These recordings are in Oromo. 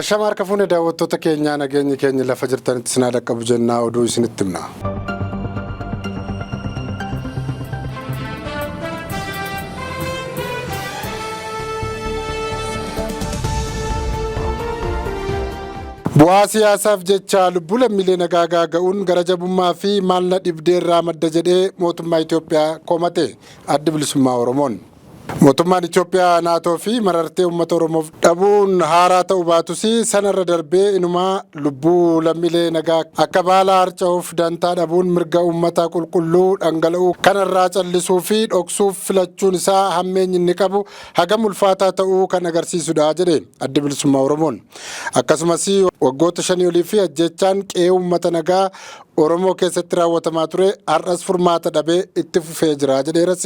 Ashama harka fuune daawwattoota keenyaa, nageenyi keenya lafa jirtanitti isin haa dhaqqabu jennaa oduu isinitti himna. Bu'aa siyaasaaf jecha lubbuu lammiilee nagaa gaaga'uun gara jabummaa fi maal na dhibdeerraa madda jedhee mootummaa Itoophiyaa komate Addi Bilisummaa Oromoon. Mootummaan Itoophiyaa naatoo fi marartee uummata Oromoof dhabuun haaraa ta'uu baatus, sanarra darbee inumaa lubbuu lammiilee nagaa akka baala harca'uuf dantaa dhabuun mirga uummataa qulqulluu dhangala'uu kanarraa callisuu fi dhoksuuf filachuun isaa hammeenyi inni qabu hagam ulfaataa ta'uu kan agarsiisudha jedhe Addi Bilisummaa Oromoon. Akkasumas waggoota 5 olii fi ajjeechaan qe'ee uummata nagaa Oromoo keessatti raawwatamaa ture har'as furmaata dhabee itti fufee jira jedheeras.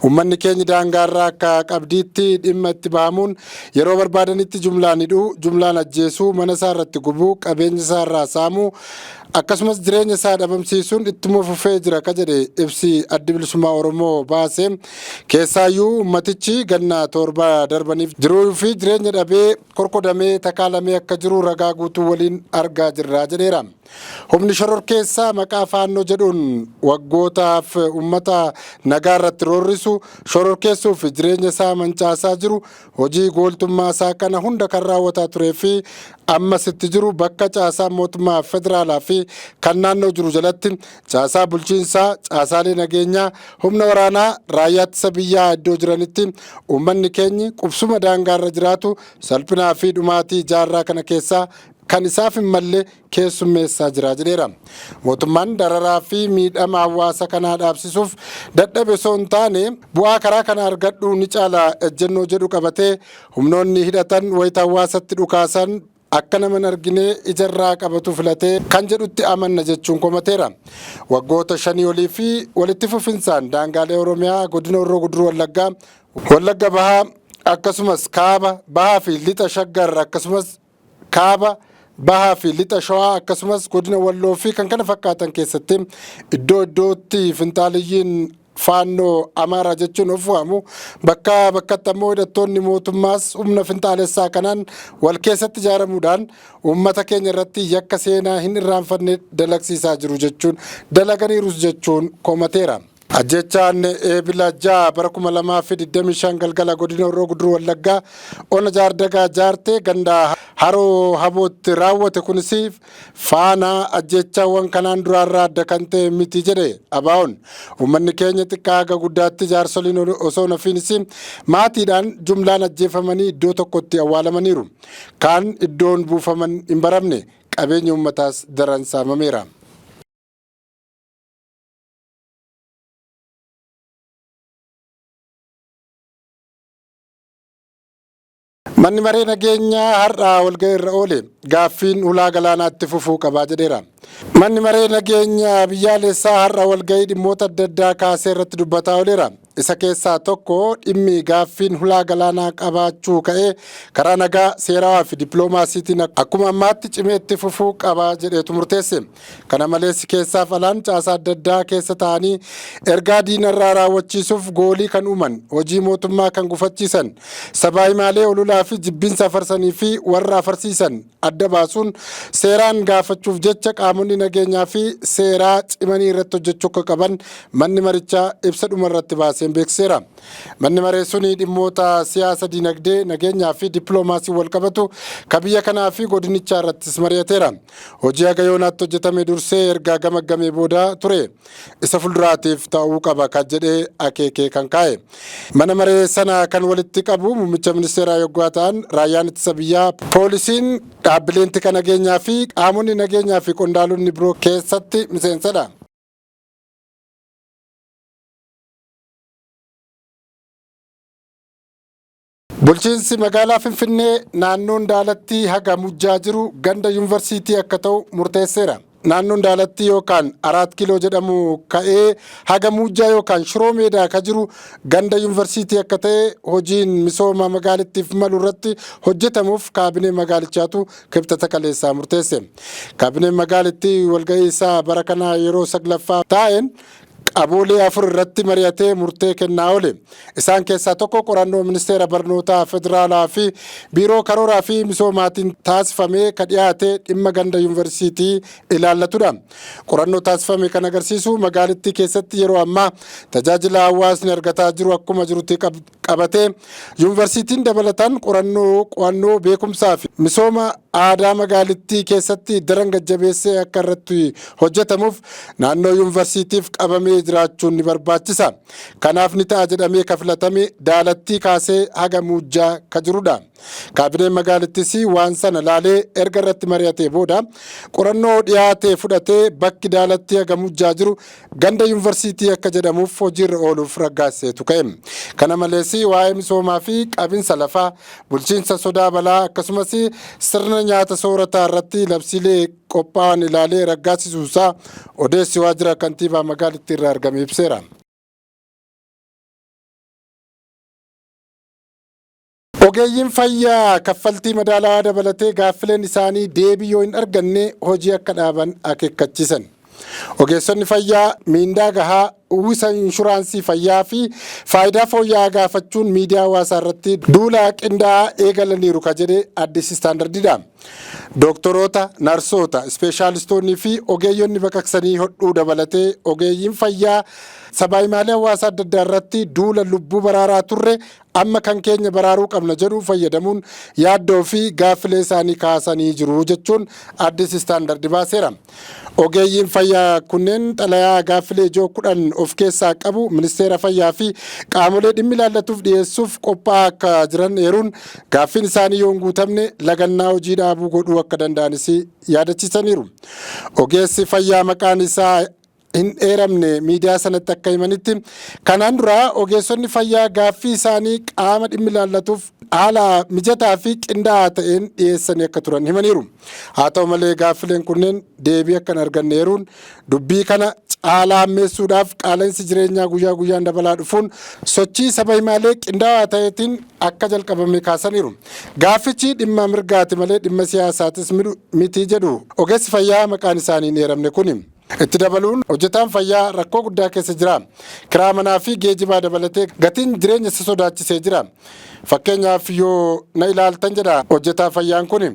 Uummanni keenya daangaarraa akka qabdiitti dhimma itti bahamuun yeroo barbaadanitti jumlaan hidhuu, jumlaan ajjeesuu, mana isaa irratti gubuu, qabeenya isaa irraa saamuu, akkasumas jireenya isaa dhabamsiisuun ittuma fufee jira ka jedhe ibsi Addi Bilisummaa Oromoo baase, keessaayyuu uummatichi ganna 7 darbaniif jiruu fi jireenya dhabee korkodamee takaalamee akka jiru ragaa guutuu waliin argaa jirra jedheera. Humni shororkeessaa maqaa Faannoo jedhuun waggootaaf uummata nagaa irratti roorrisu, shororkeessuu fi jireenya isaa mancaasaa jiru hojii gooltummaa isaa kana hunda kan raawwataa turee fi ammas itti jiru bakka caasaa mootummaa federaalaa fi kan naannoo jiru jalatti caasaa bulchiinsaa, caasaalee nageenyaa, humna waraanaa, raayyaa ittisa biyyaa iddoo jiranitti uummanni keenyi qubsuma daangaarra jiraatu salphinaa fi dhumaatii jaarraa kana keessaa kan isaaf hin malle keessummeessaa jira jedheera. Mootummaan dararaa fi miidhama hawaasa kanaa dhaabsisuuf dadhabe osoo hin taane bu'aa karaa kana argadhu ni caala ejjennoo jedhu qabatee humnoonni hidhatan wayita hawaasatti dhukaasan akka nama hin argine ijarraa qabatu filatee kan jedhutti amanna jechuun komateera. Waggoota 5 olii fi walitti fufinsaan daangaalee Oromiyaa godina Horroo Guduruu Wallaggaa, Wallagga Bahaa akkasumas Kaaba Bahaa fi Lixa Shaggar akkasumas Kaaba, Bahaa fi Lixa Shawaa akkasumas Godina Walloo fi kan kana fakkaatan keessatti iddoo iddootti finxaaliyyiin Faannoo Amaaraa jechuun of waamu, bakka bakkatti ammoo hidhattoonni mootummaas humna finxaalessaa kanaan wal keessatti ijaaramuudhaan uummata keenya irratti yakka seenaa hin irraanfanne dalagsiisaa jiru jechuun dalaganiirus jechuun komateera. Ajjeechaan Eebila 6 bara 2025 galgala godina Horroo Guduruu Wallaggaa ona Jaardagaa Jaartee ganda Haroo Habootti raawwate kunis faana ajjeechaawwan kanaan duraarraa adda kan ta'e miti jedhe ABO'n. Uummanni keenya xiqqaa haga guddaatti jaarsoliin osoo hin hafiinis maatiidhaan jumlaan ajjeefamanii iddoo tokkotti awwaalamaniiru. Kaan iddoon buufaman hin baramne, qabeenyi uummataas daran saamameera. Manni maree nageenyaa har'a walga'ii irra oole gaaffiin hulaa galaanaatti fufuu qabaa jedheera. Manni maree nageenyaa biyyaalessaa har'a walga'ii dhimmoota adda addaa kaasee irratti dubbataa ooleera. Isa keessaa tokko dhimmi gaaffiin hulaa galaanaa qabaachuu ka'ee karaa nagaa, seerawaa fi dippiloomaasiitiin akkuma ammaatti cimee itti fufuu qaba jedheetu murteesse. Kana malees keessaaf alaan caasaa adda addaa keessa ta'anii ergaa diinarraa raawwachiisuuf goolii kan uuman, hojii mootummaa kan gufachiisan, sabaa himaalee ololaa fi jibbinsa afarsanii fi warra afarsiisan adda baasuun seeraan gaafachuuf jecha qaamonni nageenyaa fi seeraa cimanii irratti hojjechuu akka qaban manni marichaa ibsa dhuma irratti baaseen beeksiseera. Manni maree suni dhimmoota siyaasa, dinagdee, nageenyaa fi dippiloomaasii wal qabatu ka biyya kanaa fi godinichaa irrattis mari'ateera. Hojii haga yoonaatti hojjetame dursee erga gamaggamee booda ture isa fuulduraatiif ta'uu qaba kan jedhee akeekee kan kaa'e. Mana maree sana kan walitti qabu muummicha ministeeraa yoggaa ta'an, raayyaan ittisa biyyaa, poolisiin, dhaabbileen tika nageenyaa fi qaamonni nageenyaa fi qondaalonni biroo keessatti miseensadha. Bulchiinsi magaalaa Finfinnee naannoon Daalattii haga Mujjaa jiru ganda yuunivarsiitii akka ta'u murteesseera. Naannoon Daalattii yookaan Araat Kiiloo jedhamu ka'ee haga Mujjaa yookaan Shiroo Meedaa ka jiru ganda yuunivarsiitii akka ta'e hojiin misooma magaalittiif malu irratti hojjetamuuf kaabinee magaalichaatu Kibxata kaleessaa murteesse. Kaabineen magaalittii walga'ii isaa bara kanaa yeroo 9ffaa taa'een Qaboolee 4 irratti mari'atee murtee kennaa oole. Isaan keessaa tokko qorannoo Ministeera Barnootaa Federaalaa fi Biiroo Karooraa fi Misoomaatiin taasifamee ka dhiyaate dhimma ganda yuunivarsiitii ilaallatudha. Qorannoo taasifame kan agarsiisu magaalittii keessatti yeroo ammaa tajaajila hawaasni argataa jiru akkuma jirutti qabatee yuunivarsiitiin dabalataan qorannoo qo'annoo beekumsaa fi misooma aadaa magaalittii keessatti daran gajjabeessee akka irratti hojjetamuuf naannoo yuunivarsiitiif qabamee jiraachuun ni barbaachisa. Kanaaf ni ta'a jedhamee ka filatame Daalattii kaasee haga Muujjaa ka jirudha. Kaabineen magaalittis waan sana laalee erga irratti mari'atee booda qorannoo dhiyaate fudhatee bakki Daalattii haga Muujjaa jiru ganda yuunivarsiitii akka jedhamuuf hojiirra ooluuf raggaasiseetu ka'e. Kana malees waa'ee misoomaa fi qabinsa lafaa, bulchiinsa sodaa balaa akkasumas sirna nyaata soorataa irratti labsiilee qophaa'an ilaalee raggaasisuusaa odeessi waajjira kantiibaa magaalittii irraa argame ibseera. Ogeeyyiin fayyaa kaffaltii madaalawaa dabalatee gaaffileen isaanii deebii yoo hin arganne hojii akka dhaaban akeekkachiisan. Ogeessonni fayyaa miindaa gahaa, uwwisa inshuraansii fayyaa fi faayidaa fooyya'aa gaafachuun miidiyaa hawaasaa irratti duula qindaa'aa eegalaniiru ka jedhe Addis Standardidha. Dooktoroota, narsoota, ispeeshaalistoonnii fi ogeeyyonni baqaqsanii hodhuu dabalatee ogeeyyiin fayyaa sabaahimaalee hawaasaa adda addaa irratti duula lubbuu baraaraa turre amma kan keenya baraaruu qabna jedhu fayyadamuun yaaddoo fi gaaffilee isaanii kaasanii jiru jechuun Addis Standard baaseera. Ogeeyyiin fayyaa kunneen xalayaa gaaffilee ijoo 10 of keessaa qabu ministeera fayyaa fi qaamolee dhimmi ilaallatuuf dhiyeessuuf qophaa'aa akka jiran eeruun gaaffiin isaanii yoo hin guutamne lagannaa hojii dhaabuu godhuu akka danda'anis yaadachiisaniiru. Ogeessi fayyaa maqaan isaa hin eeramne miidiyaa sanatti akka himanitti kanaan dura ogeessonni fayyaa gaaffii isaanii qaama dhimmi ilaallatuuf haala mijataa fi qindaa'aa ta'een dhiyeessanii akka turan himaniiru. Haa ta'u malee gaaffileen kunneen deebii akka hin arganne eeruun dubbii kana caalaa hammeessuudhaaf qaala'insi jireenyaa guyyaa guyyaan dabalaa dhufuun sochii saba himaalee qindaa'aa ta'eetiin akka jalqabame kaasaniiru. Gaaffichi dhimma mirgaati malee dhimma siyaasaatis miti jedhu ogeessi fayyaa maqaan isaanii hin eeramne kuni. Itti dabaluun hojjetaan fayyaa rakkoo guddaa keessa jira. Kiraa manaa fi geejibaa dabalatee gatiin jireenya isa sodaachisee jira. Fakkeenyaaf yoo na ilaaltan jedha hojjetaa fayyaan kun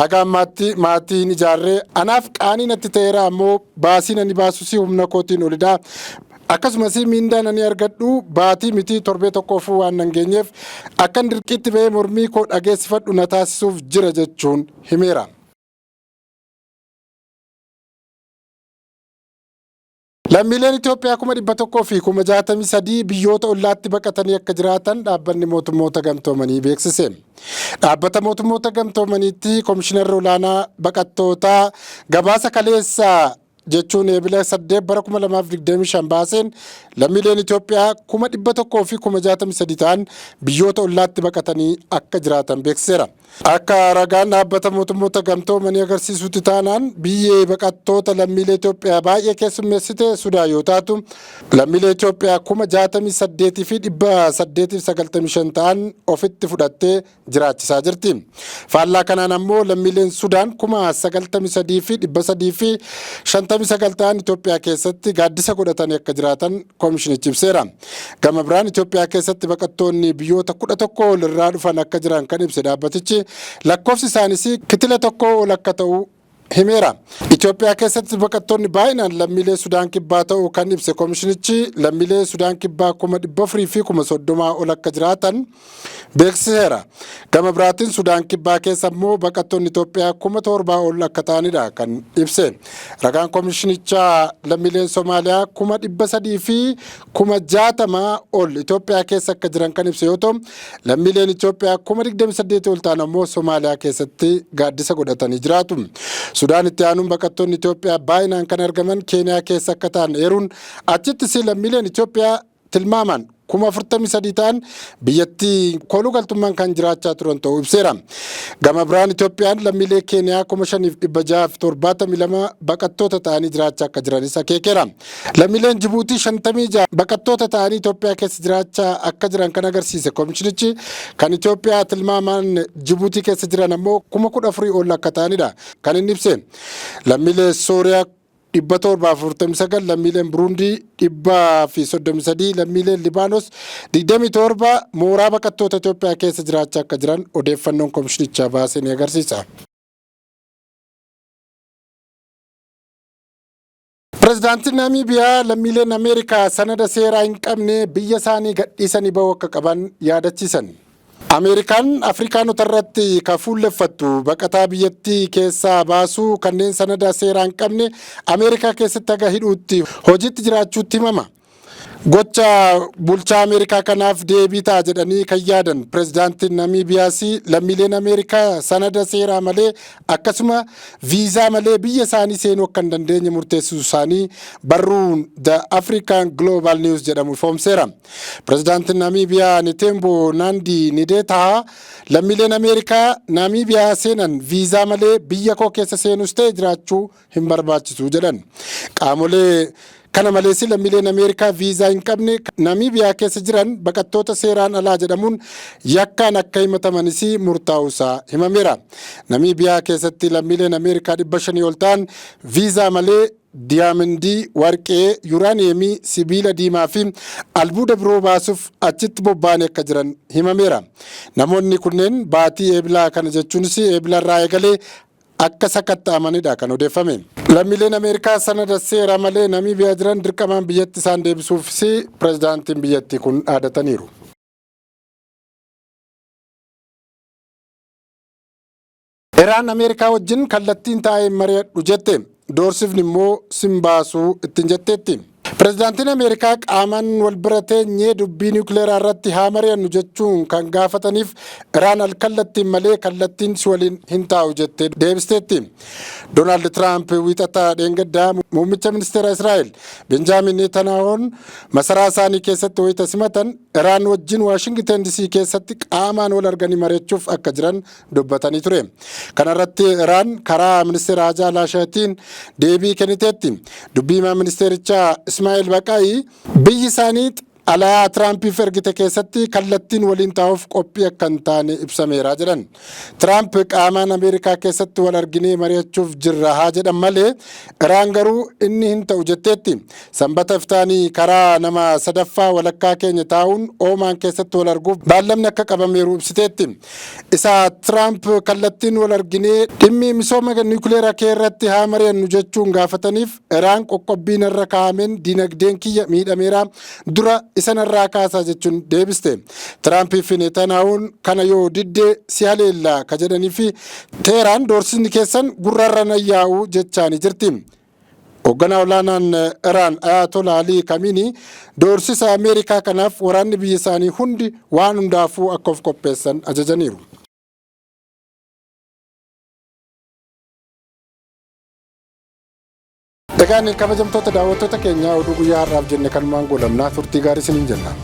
haga ammaatti maatii hin ijaarree anaaf qaanii natti ta'eera ammoo baasiin ani baasus humna kootiin olidha. Akkasumas miindaan ani argadhu baatii miti torbee tokkoofuu waan nan geenyeef akkan dirqiitti ba'ee mormii koo dhageessifadhu na taasisuuf jira jechuun himeera. Lammiileen Itoophiyaa 163,000 biyyoota ollaatti baqatanii akka jiraatan dhaabbanni mootummoota gamtoomanii beeksise. Dhaabbata mootummoota gamtoomaniitti komishinarri olaanaa baqattootaa gabaasa kaleessa jechuun Eebila 8 bara 2025 baaseen lammiileen Itoophiyaa 163,000 ta'an biyyoota ollaatti baqatanii akka jiraatan beeksiseera. Akka ragaan dhaabbata mootummoota gamtoomanii agarsiisutti taanaan biyyi baqattoota lammiilee Itoophiyaa baay'ee keessummeessite Sudaan yoo taatu lammiilee Itoophiyaa 68,895 ta'an ofitti fudhattee jiraachisaa jirti. Faallaa kanaan ammoo lammiileen Sudaan 93,359 ta'an Itoophiyaa keessatti gaaddisa godhatanii akka jiraatan komishinichi ibseera. Gama biraan Itoophiyaa keessatti baqattoonni biyyoota 11 ol irraa dhufan akka jiran kan ibse dhaabbatichi lakkoofsi isaanis kitila tokko ol akka ta'u himeera. Itoophiyaa keessatti baqattoonni baay'inaan lammiilee Sudaan Kibbaa ta'uu kan ibse komishinichi lammiilee Sudaan Kibbaa 430,000 ol akka jiraatan beeksiseera. Gama biraatiin Sudaan Kibbaa keessa immoo baqattoonni Itoophiyaa 7,000 ol akka ta'anidha kan ibse. Ragaan komishinichaa lammiileen Somaaliyaa 360,000 ol Itoophiyaa keessa akka jiran kan ibse yoo ta'u, lammiileen Itoophiyaa 28,000 ol ta'an ammoo Somaaliyaa keessatti gaaddisa godhatanii jiraatu. Sudaan itti aanuun baqattoonni Itoophiyaa baay'inaan kan argaman Keeniyaa keessa akka ta'an eeruun achittis lammiileen Itoophiyaa tilmaamaan 43,000 ta'an biyyattii kooluu galtummaan kan jiraachaa turan ta'uu ibseera. Gama biraan Itoophiyaan lammiilee Keeniyaa 5,672 baqattoota ta'anii jiraachaa akka jiranis akeekeera. Lammiileen Jibuutii 56 baqattoota ta'anii Itoophiyaa keessa jiraachaa akka jiran kan agarsiise komishinichi kan Itoophiyaa tilmaamaan Jibuutii keessa jiran ammoo 14,000 ol akka ta'anidha kan inni ibse. Lammiilee Sooriyaa 749, lammiileen Buruundii 133, lammiileen Libaanos 27 mooraa baqattoota Itoophiyaa keessa jiraachaa akka jiran odeeffannoon komishinichaa baase ni agarsiisa. Pireezidaantiin Naamiibiyaa lammiileen Ameerikaa sanada seeraa hin qabne biyya isaanii gadhiisanii bahuu akka qaban yaadachiisan. Ameerikaan Afrikaanota irratti kan fuulleffattu baqataa biyyattii keessaa baasuu, kanneen sanada seeraa hin qabne Ameerikaa keessatti haga hidhuutti hojiitti jiraachuutti himama. Gocha bulchaa Ameerikaa kanaaf deebii ta'a jedhanii kan yaadan pireezidaantiin Namiibiyaas lammiileen Ameerikaa sanada seeraa malee, akkasuma viizaa malee biyya isaanii seenuu akka hin dandeenye murteessuu isaanii barruun The African Global News jedhamu ifoomseera. Pireezidaantiin Namiibiyaa Netumbo Nandi Ndaitwah lammiileen Ameerikaa Namiibiyaa seenan viizaa malee biyya koo keessa seenus ta'e jiraachuu hin barbaachisu jedhan. Qaamolee kana malees lammiileen Ameerikaa viizaa hin qabne Namiibiyaa keessa jiran baqattoota seeraan alaa jedhamuun yakkaan akka himatamanis murtaa'uusaa himameera. Namiibiyaa keessatti lammiileen Ameerikaa 500 ol ta'an viizaa malee diyaamandii, warqee, yuuraaniyeemii, sibiila diimaa fi albuuda biroo baasuuf achitti bobba'anii akka jiran himameera. Namoonni kunneen baatii Eebilaa kana, jechuunis Eebila irraa eegalee, akka sakatta'amanidha kan odeeffame. Lammiileen Ameerikaa sanada seera malee Namiibiyaa jiran dirqamaan biyyatti isaan deebisuufis pireezidaantiin biyyattii kun dhaadataniiru. Iraan Ameerikaa wajjin kallattiin taa'ee mari'adhu jette, doorsifni immoo sin baasuu ittiin jetteetti. Pireezidaantiin Ameerikaa qaamaan wal bira teenyee dubbii niwukileeraa irratti haa mari'annu jechuun kan gaafataniif Iraan al kallattiin malee kallattiin si waliin hin taa'u jettee deebisteetti. Doonaald Tiraamp wiixata dheengaddaa muummicha ministeera Israa'el Benjaamin Netanyahuun masaraa isaanii keessatti wayita simatan Iraan wajjin Waashingiten DC keessatti qaamaan wal arganii mari'achuuf akka jiran dubbatanii ture. Kana irratti Iraan karaa ministeera Hajaa Laashaatiin deebii kenniteetti. Dubbii himaa ministeerichaa Ismaa'eel Baqaayi biyyi isaanii xalayaa Tiraampiif ergite keessatti kallattiin waliin taa'uuf qophii akka hin taane ibsameera jedhan. Tiraamp qaamaan Ameerikaa keessatti wal arginee mari'achuuf jirra haa jedhan malee Iraan garuu inni hin ta'u jetteetti. Sanbata iftaanii karaa nama sadaffaa walakkaa keenya taa'uun Oomaan keessatti wal arguuf baallamni akka qabameeru ibsiteetti. Isa Tiraamp kallattiin wal arginee dhimmi misooma niwukileeraa kee irratti haa mari'annu jechuun gaafataniif Iraan qoqqobbiin irra kaa'ameen dinagdeen kiyya miidhameera, dura isa narraa kaasaa jechuun deebiste. Tiraampii fi Netanyahuun kana yoo didde si haleellaa ka jedhanii fi Teheraan doorsisni keessan gurrarra na yaa'u jechaani jirti. Hoogganaa olaanaan Iraan Ayatollah Ali Khamenei doorsisa Ameerikaa kanaaf waraanni biyya isaanii hundi waan hundaafuu akka of qopheessan ajajaniiru. Egaan kabajamtoota daawwattoota keenyaa, oduu guyyaa har'aaf jenne kanumaan goolabnaa. Turtii gaarii isiniin jenna.